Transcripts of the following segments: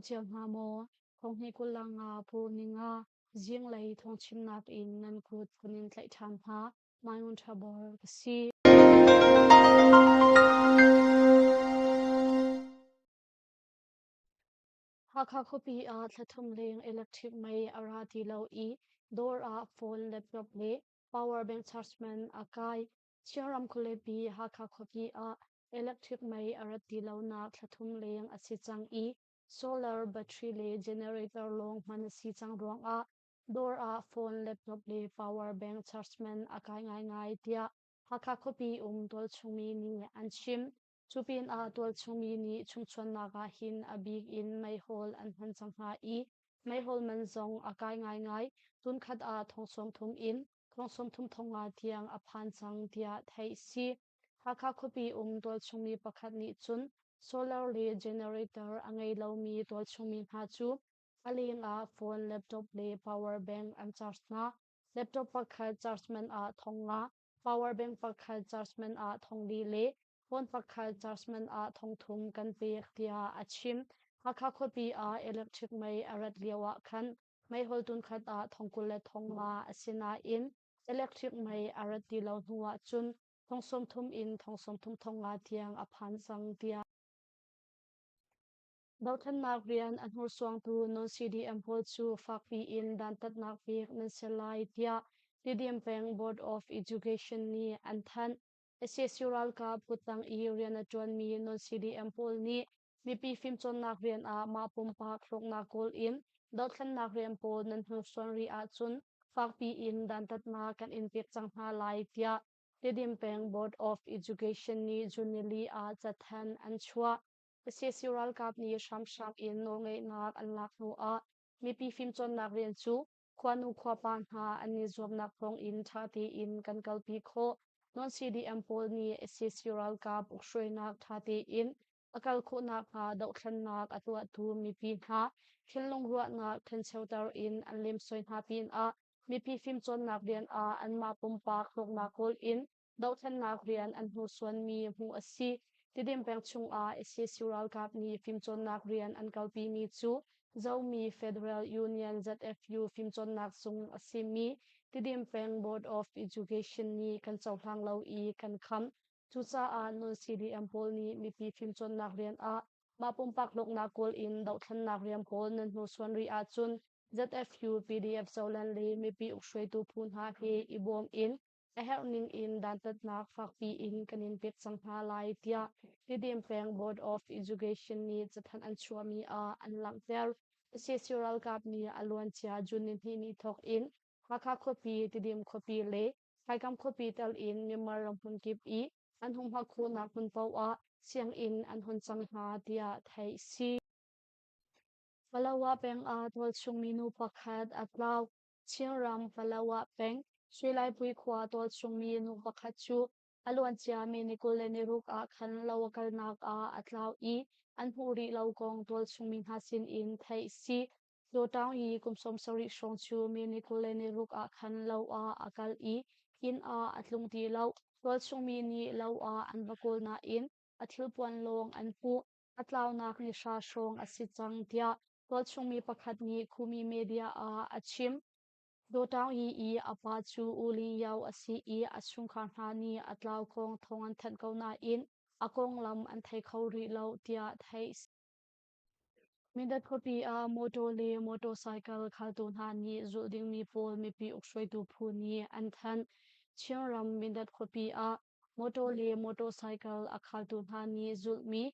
cio hna maw? Thonghni 25 Purninga zinglei thawngchimnak in nan kut kan in tlaih ṭhan hna. Maimun Ṭhabor ka si. Hakha khuapi ah thla thum leng electric mei a ra ti lo i dawr ah phone, laptop le power bank charge man a kai. Chinram khualipi Hakha khuapi ah electric mei a rat ti lonak thla thum leng a si cang i solar battery le generator lawng hman a si cang ruangah dawr ah phone, laptop le power bank charge man a kai ngaingai tiah Hakha khuapi um tualchungmi nih an chim. Cu pinah tualchungmi nih chungchuannak ah hin a bik in meihol an hman cang hna i meihol man zong a kai ngaingai. Tunkhat ah thong 30 in thong 30 thong nga tiang a phan cang tiah theih si. Hakha khuapi um tualchungmi pakhat nih cun solar le generator a ngei lomi tualchungmi hna cu a leng ah phone, laptop le power bank an charge hna. Laptop pakhat charge man ah thong nga, power bank pakhat charge man ah thong li le phone pakhat charge man ah thong thum kan pek tiah a chim. Hakha khuapi ah electric mei a rat lio ah khan meihol tunkhat ah thong 20 le thong nga a si nain electric mei a rat ti lo hnu ah cun thong 30 in thong 30 thong nga tiang a phan cang tiah Dothlennak rian a hnursuangtu non-CDM pawl cu fakpi in dantatnak pek nan si lai tiah Tidim peng Board of Education nih an thanh. Sac ralkap kuttang i rian a ṭuanmi non-CDM pawl nih mipi fimcawnnak rian ah mah pumpak hlawknak kawl in dothlennak rian pawl nan hnursuan rih ahcun fakpi in dantatnak kan in pek cang hna lai tiah Tidim peng Board of Education nih June nili ah cathanh an chuah. Sac ralkap nih hramhram in nawlngeihnak an lak hnuah mipi fimcawnnak rian cu khuanu khuapa hna an i zuamnak thawngin ṭha tein kan kalpi khawh. Non-CDM pawl nih sac ralkap ukhruainak ṭha tein a kal khawh nakhnga dohthlennak a tuahtu mipi hna thinlung ruahnak ṭhencheuter in an lemsoi hna pinah mipi fimcawnnak rian ah anmah pumpak hlawknak kawl in dohthlennak rian an hnursuanmi hmuh a si. Tidim peng chungah sac ralkap nih fimcawnnak rian an kalpimi cu Zomi Federal Union ZFU fimcawnnak zung a simi Tidim peng Board of Education nih kan cohlang lo i kan kham. Cucaah non-CDM pawl nih mipi fimcawnnak rian ah mah pumpak hlawknak kawl in dohthlennak rian pawl nan hnursuan rih ahcun ZFU, PDF Zoland le mipi ukhruaitu phu hna he i bawm in a herh ning in dantatnak fakpi in kan in pek cang hna lai tiah Tidim peng Board of Education nih cathanh an chuahmi ah an langhter. Sac ralkap nih a luancia June nihnih ni thawk in Hakha khuapi, Tidim khuapi le Faikam khuapi tel in Myanmar ram hmun kip i an humhak khawhnak hmun paoh ah sianginn an hon cang hna tiah theih si. Palawa peng ah tualchung minu pakhat a tlau. Chinram Palawa peng Suilaipui khua tualchungmi nu pakhat cu a luancia mi ni 26 ah khan lo a kalnak ah a tlau i an hmuh rih lo kong tualchungmi hna sinin theih si. Lawtaung i kum 70 hrawng cu mi ni 26 ah khan lo ah a kal i inn ah a tlung ti lo. Tualchungmi nih lo ah an va kawl nain a thilpuan lawng an hmuh. A tlaunak ni hra hrawng a si cang tiah tualchungmi pakhat nih Khumi media ah a chim. Dawtaung Yi i a pa cu U Lin Yao a si i a chungkhar hna nih a tlau kong thawng an thanh ko nain a konglam an thei kho rih lo tiah theih a si. Mindat khuapi ah motor le motorcycle khaltu hna nih zulh dingmi pawl mipi ukhruaitu phu nih an thanh. Chinram Mindat khuapi ah Motor le motorcycle a khaltu hna nih zulhmi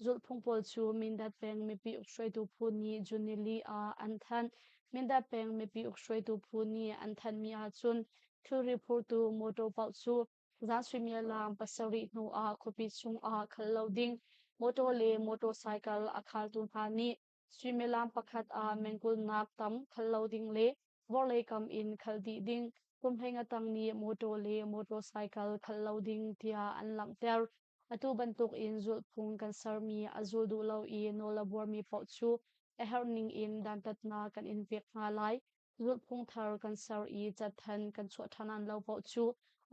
zulhphung pawl cu Mindat peng mipi ukhruaitu phu nih June nili ah an thanh. Mindat peng mipi ukhruaitu phu nih an thanhmi ahcun thilri phurtu motor paoh cu zan suimilam 7 hnu ah khuapi chungah khal lo ding. Motor le motorcycle a khaltu hna nih suimilam pakhat ah meng kulnak tam khal lo ding le vorlei kam in khalh dih ding, kum hlei tang nih motor le motorcycle khalh lo ding tiah an langhter. Atu bantuk in zulhphung kan sermi a zul duh lo i nawl a buarmi paoh cu a herh ning in dantatnak kan in pek hna lai. Zulhphung thar kan ser i cathanh kan chuah ṭhan lo paoh cu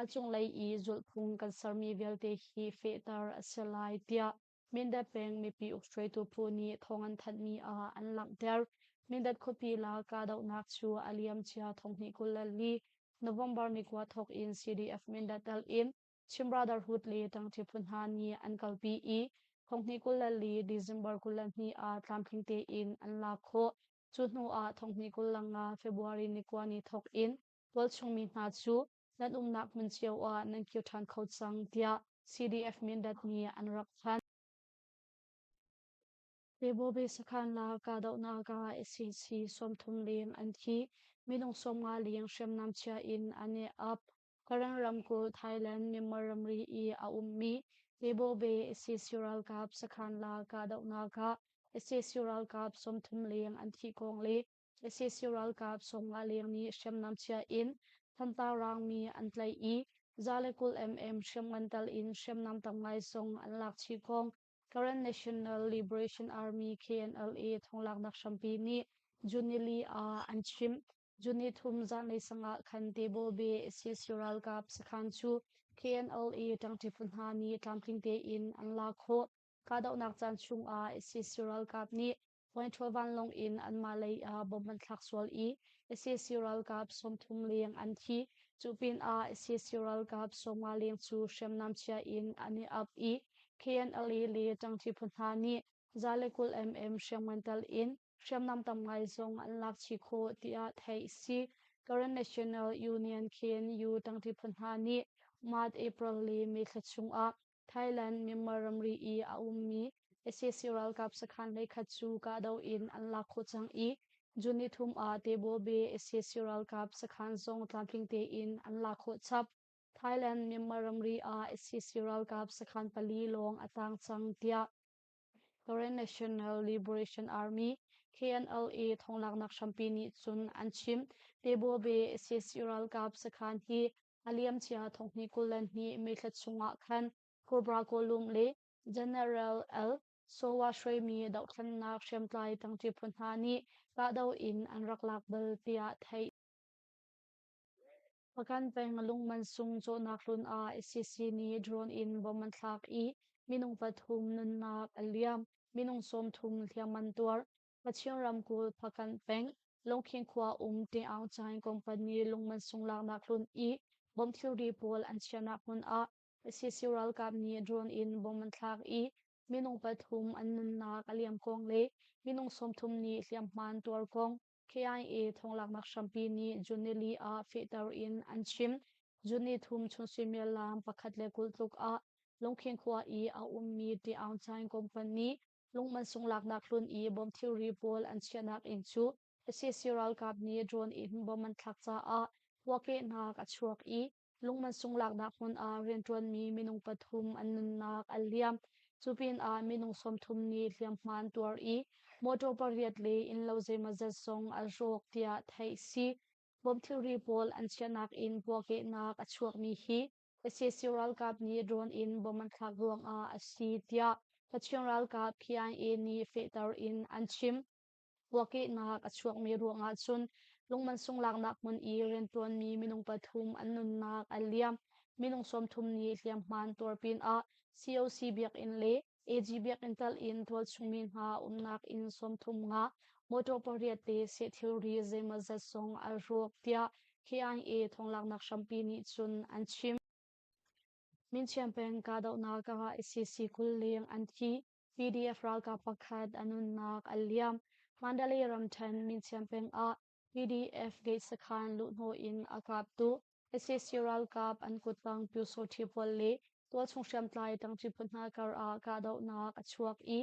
a cunglei i zulhphung kan sermi vialte hi fehter a si lai tiah. Mindat peng mipi ukhruaitu phu nih thawng an thanhmi ah an langhter. Mindat khuapi la kahdohnak cu a liamcia thonghnih 24 November ni 9 thawk in CDF Mindat tel in Chin Brotherhood le ṭangṭi phu hna nih an kalpi i thonghnih 24 December 22 ah tlamtling tein an lak khawh. Cu hnu ah thonghnih 25 February ni 9 ni thawk in tualchung mi hna cu nan umnak hmun cio ah nan kir ṭhan kho cang tiah CDF Mindat nih an rak thanh. Tebobe sakhan la kahdohnak ah sac 30 leng an thi. Minung 50 leng hriamnam chia in an i ap. Karen ramkulh Thailand Myanmar ramri i a ummi Tebobe sac ralkap sakhan la kahdohnak ah sac ralkap 30 leng an thih kong le sac ralkap 50 leng nih hriamnam chia in Thantlang rangmi an tlaih i 120 mm hriamngan tal in hriamnam tam ngai zong an lak chih kong Karen National Liberation Army KNLA thonglaknak hrampi nih June nili ah an chim. June ni thum zanlei sang ah khan Tebawbe sac ralkap sakhan cu KNLA ṭangṭi phu hna nih tlamtling tein an lak khawh. Kahdohnak caan chungah sac ralkap nih Poinṭhual vanlawng in anmah lei ah bomb an thlak sual i sac ralkap 30 leng an thi. Cu pinah sac ralkap 50 leng cu hriamnam chia in an i ap i KNLA le ṭangṭi phu hna nih 120 mm hriamngan tel in hriamnam tam ngai zong an lak chih khawh tiah theih a si. Karen National Union KNU ṭangṭi phu hna nih March, April le May thla chungah Thailand Myanmar ramri i a ummi sac ralkap sakhan 11 cu kahdoh in an lak khawh cang i June ni thum ah Tebawbe sac ralkap sakhan zong tlamtling tein an lak khawh chap. Thailand Myanmar ramri ah sac ralkap sakhan pali lawng a tang cang tiah Karen National Liberation Army KNLA thonglaknak hrampi nih cun an chim. Tebawbe sac ralkap sakhan hi a liamcia thonghnih 22 May thla chungah khan Cobra Kawlum le General L. Sowa hruaimi dohthlennak hriamtlai ṭangṭi phu hna nih kahdoh in an rak lak bal tiah theih. Pakan peng lungman sung cawhnak hlun ah sac nih drone in bomb an thlak i minung pathum nunnak a liam, minung 30 hliam an tuar. Kachin ramkulh Hpakant peng Lungkhing khua um Ṭe-aung Chaing company lungman sung laknak hlun i bomb thilri pawl an chiahnak hmun ah sac ralkap nih drone in bomb an thlak i minung pathum an nunnak a liam kong le minung 30 nih hliamhma an tuar kong KIA thonglaknak hrampi nih June nili ah fehter in an chim. June ni thum chun suimilam 1:20 tluk ah Lungkhing khua i a ummi Ṭe-aung Chaing company lungman sunglaknak hlun i bomb thilri pawl an chiahnak inn cu sac ralkap nih drone in bomb an thlak caah puahkehnak a chuak i lungman sunglaknak hmun ah rianṭuanmi minung pathum an nunnak a liam. Cu pinah minung 30 nih hliamhma an tuar i motor pariat le innlo zeimawzat zong a rawk tiah theih a si. Bomb thilri pawl an chiahnak in puahkehnak a chuakmi hi sac ralkap nih drone in bomb an thlak ruangah a si tiah Kachin ralkap KIA nih fehter in an chim. Puahkehnak a chuakmi ruangah cun lungman sunglaknak hmun i rianṭuanmi minung pathum an nunnak a liam. Minung 30 nih hliamhma an tuar pinah COC biakinn le AG biakinn tal in tualchungmi hna umnak inn 35, motor pariat le seh thilri zeimawzat zong a rawk tiah KIA thonglaknak hrampi nih cun an chim. Minchiam peng kahdohnak ah sac 20 leng an thi. PDF ralkap pakhat a nunnak a liam. Mandalay ramṭhen Minchiam peng ah PDF gate sakhan luhhnawh in a kaptu sac ralkap an kuttang Pyusawṭhi pawl le tualchung hriamtlai ṭangṭi phu hna kar ah kahdohnak a chuak i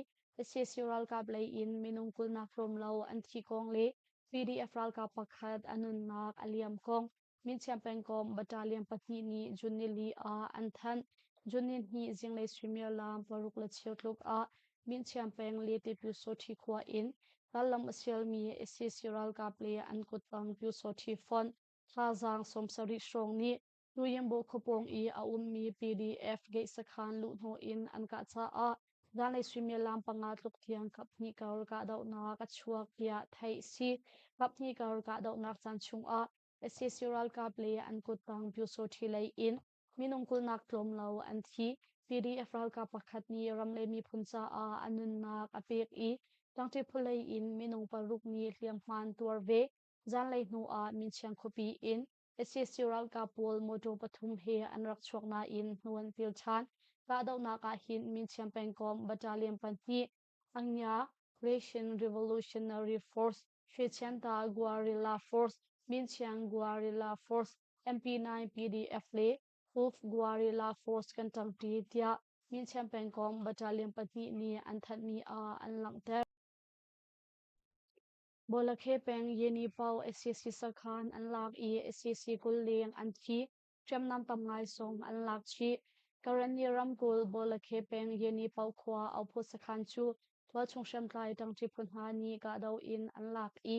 sac ralkap lei in minung 20 nak tlawm lo an thi kong le PDF ralkap pakhat a nunnak a liam kong Minchiam pengkomh battalion pahnih nih June nili ah an thanh. June nihnih zinglei suimilam 6:15 tluk ah Minchiam peng Lete Pyusawṭhi khua in rallam a sialmi sac ralkap le an kuttang Pyusawṭhi fonh thazaang 70 hrawng nih Tuyimbo khuapawng i a ummi PDF gate sakhan luhhnawh in an kah caah zanlei suimilam 5 tluk tiang kaphnih kar kahdohnak a chuak tiah theih a si. Kaphnih kar kahdohnak caan chungah sac ralkap le an kuttang Pyusawṭhi lei in Minung kulnak tlawm lo an thi. PDF ralkap pakhat nih ram le miphun caah a nunnak a pek i ṭangṭi phulei in minung paruk nih hliamhma an tuar ve. Zanlei hnu ah Minchiang khuapi in sac ralkap pawl mawṭaw pathum he an rak chuak nain hnu an pil ṭhan. Kahdohnak ah hin Minchiang pengkomh battalion pahnih Angya Russian Revolutionary Force, Hrechianta Guerrilla Force, Minchiang Guerrilla Force, MP9 PDF le Wolf Guerrilla Force kan ṭangṭi tiah Minchiang pengkomh battalion pahnih nih an thanhmi ah an langhter. Bawlakhe peng Yenipau sac sakhan an lak i sac 20 leng an thi. Hriamnam tam ngai zong an lak chih. Karenni ramkulh Bawlakhe peng Yenipau khua Auphut sakhan cu tualchung hriamtlai ṭangṭi phu hna nih kahdoh in an lak i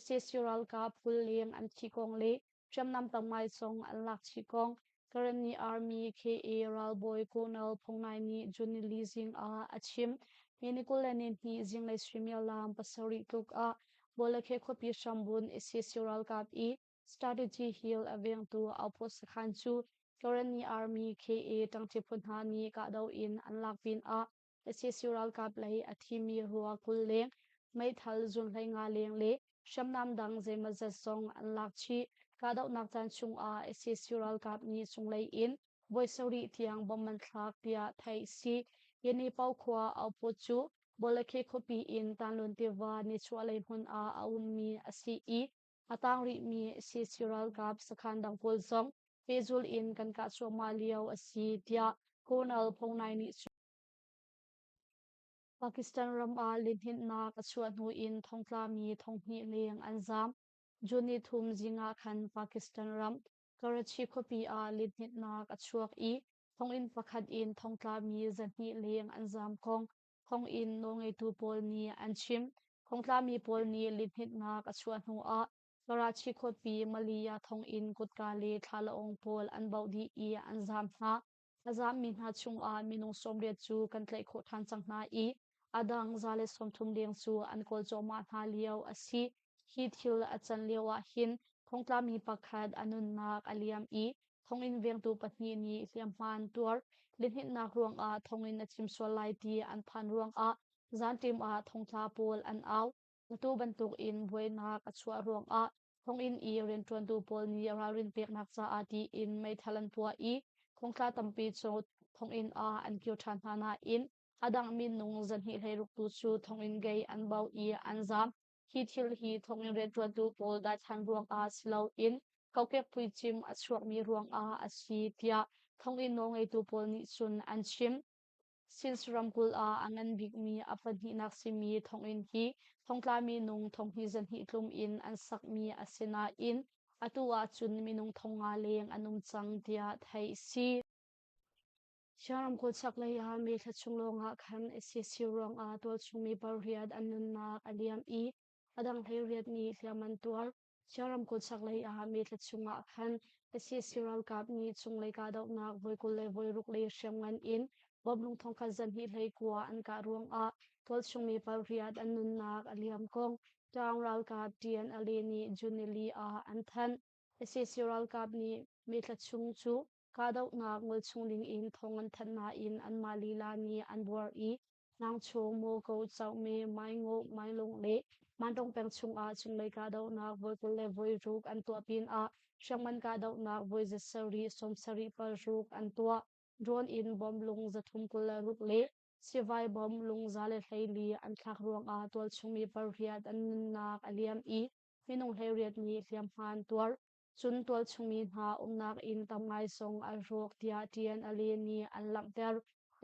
sac ralkap 20 leng an thih kong le hriamnam tam ngai zong an lak chih kong Karenni Army KA ralbawi Colonel Phung Nai nih June nili zing ah a chim. May ni 22 zinglei suimilam 7 tluk ah Bawlakhe khuapi hrambun sac ralkap i Strategy Hill a vengtu outpost sakhan cu Karenni Army KA ṭangṭi phu hna nih kahdoh in an lak pinah sac ralkap lei a thimi ruak 20 leng, meithal zun 15 leng le hriamnam dang zeimawzat zong an lak chih. Kahdohnak caan chungah sac ralkap nih cunglei in voi sarih tiang bomb an thlak tiah theih a si. Yenipau khua outpost cu Bawlakhe khuapi in Tanlun tiva nichuahlei hmun ah a ummi a si i a tang rihmi sac ralkap sakhan dang pawl zong pehzul in kan kah cuahmah lio a si tiah Colonel Phung Nai nih Pakistan ram ah lihninhnak a chuah hnu in thongtlami thonghnih leng an zaam. June ni thum zing ah khan Pakistan ram Karachi khuapi ah lihninhnak a chuak i thonginn pakhat in thongtlami 200 leng an zaam kong thonginn nawlngeitu pawl nih an chim. Thongtlami pawl nih lihninhnak a chuah hnu ah Karachi khuapi Malia thonginn kutka le thlalaawng pawl an bauh dih i an zaam hna. A zaammi hna chungah minung 80 cu kan tlaih khawh ṭhan cang hna i a dang 130 leng cu an kawl cuahmah hna lio a si. Hi thil a can lio ah hin thongtlami pakhat a nunnak a liam i thonginn vengtu pahnih nih hliamhma an tuar. Lihninhnak ruangah thonginn a cim sual lai ti an phan ruangah zanṭim ah thongtla pawl an au. Atu bantukin buainak a chuah ruangah thonginn i rianṭuantu pawl nih ralrin peknak caah tiin meithal an puah i thongtla tampi cu thonginn ah an kir ṭhan hna nain a dang minung 216 tu cu thonginn gei an bauh i an zaam. Hi thil hi thonginn rianṭuantu pawl daithlan ruangah si loin kokek puicim a chuakmi ruangah a si tiah thonginn nawlngeitu pawl nih cun an chim. Sins ramkulh ah a ngan bikmi a pahnihnak simi thonginn hi thongtla minung thonghnih zahnih tlum in an sakmi a si nain atu ahcun minung 5,000 leng an um cang tiah theih a si. Chin ramkulh chaklei ah May thla chung lawngah khan sac ruangah tualchung mi pariat an nunnak a liam i a dang 18 nih hliam an tuar. Chin ramkulh chaklei ah May thla chungah khan sac ralkap nih cunglei kahdohnak voi 26 le hriamngan in bawmlung thongkhat 229 an kah ruangah tualchung mi pariat an nunnak a liam kong Ṭaung ralkap TNLA nih June nili ah an thanh. Sac ralkap nih May thla chung cu kahdohnak ngol chung dingin thawng an thanh nain anmah lila nih an buar i Nangchung, Mawko, Cohme, Maingo, Mailung le Mandong peng chungah cunglei kahdohnak voi 26 an tuah pinah hriamngan kahdohnak voi 7 76 an tuah. Drone in bomb lung 326 le sivai bomb lung 114 an thlak ruangah tualchung mi pariat an nunnak a liam i minung 18 nih hliamhma an tuar. Cun tualchung mi hna umnak inn tam ngai zong an rawk tiah TNLA nih an langhter.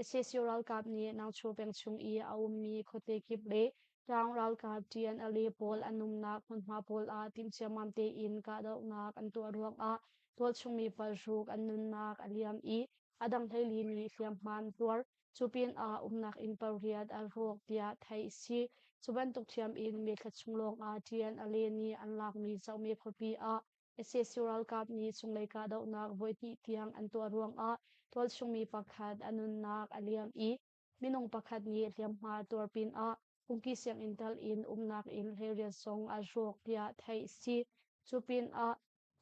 Sac ralkap nih Nangchu peng chung i a ummi khuate kip le tlang ralkap TNLA pawl an umnak hmunhma pawl ah timhciammam tein kahdohnak an tuah ruangah tualchung mi paruk an nunnak a liam i a dang 14 nih hliamhma an tuar. Cu pinah umnak inn pariat an rawk tiah theih a si. Cu bantuk ṭhiam in May thla chung lawngah TNLA nih an lakmi Zohme khuapi ah sac ralkap nih cunglei kahdohnak voihnih tiang an tuah ruangah tualchung mi pakhat a nunnak a liam i minung pakhat nih hliamhma tuar pinah phungki sianginn tal in umnak inn hleiriat zong a rawk tiah theih a si. Cu pinah.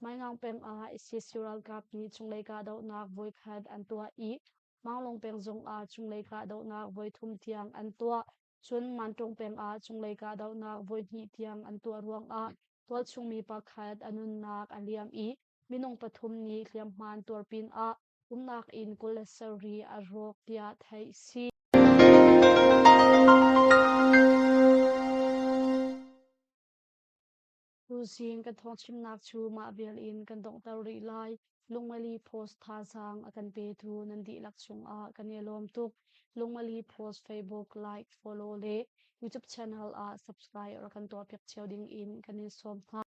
Maingang peng ah sac ralkap nih cunglei kahdohnak voikhat an tuah i Manglong peng zongah cunglei kahdohnak voithum tiang an tuah. Cun Manṭung peng ah cunglei kahdohnak voihnih tiang an tuah ruangah tualchung mi pakhat a nunnak a liam i minung pathum nih hliamhma an tuar pinah umnak inn 27 a rawk tiah theih a si. Tuzing kan thawngchimnak cu mah vial in kan donghter rih lai. Lungmali Post thazaang a kan petu nan dihlak cungah kan i lawm tuk. Lungmali Post Facebook like, follow le YouTube channel ah subscribe rak kan tuahpiak cio ding in kan in sawm hna.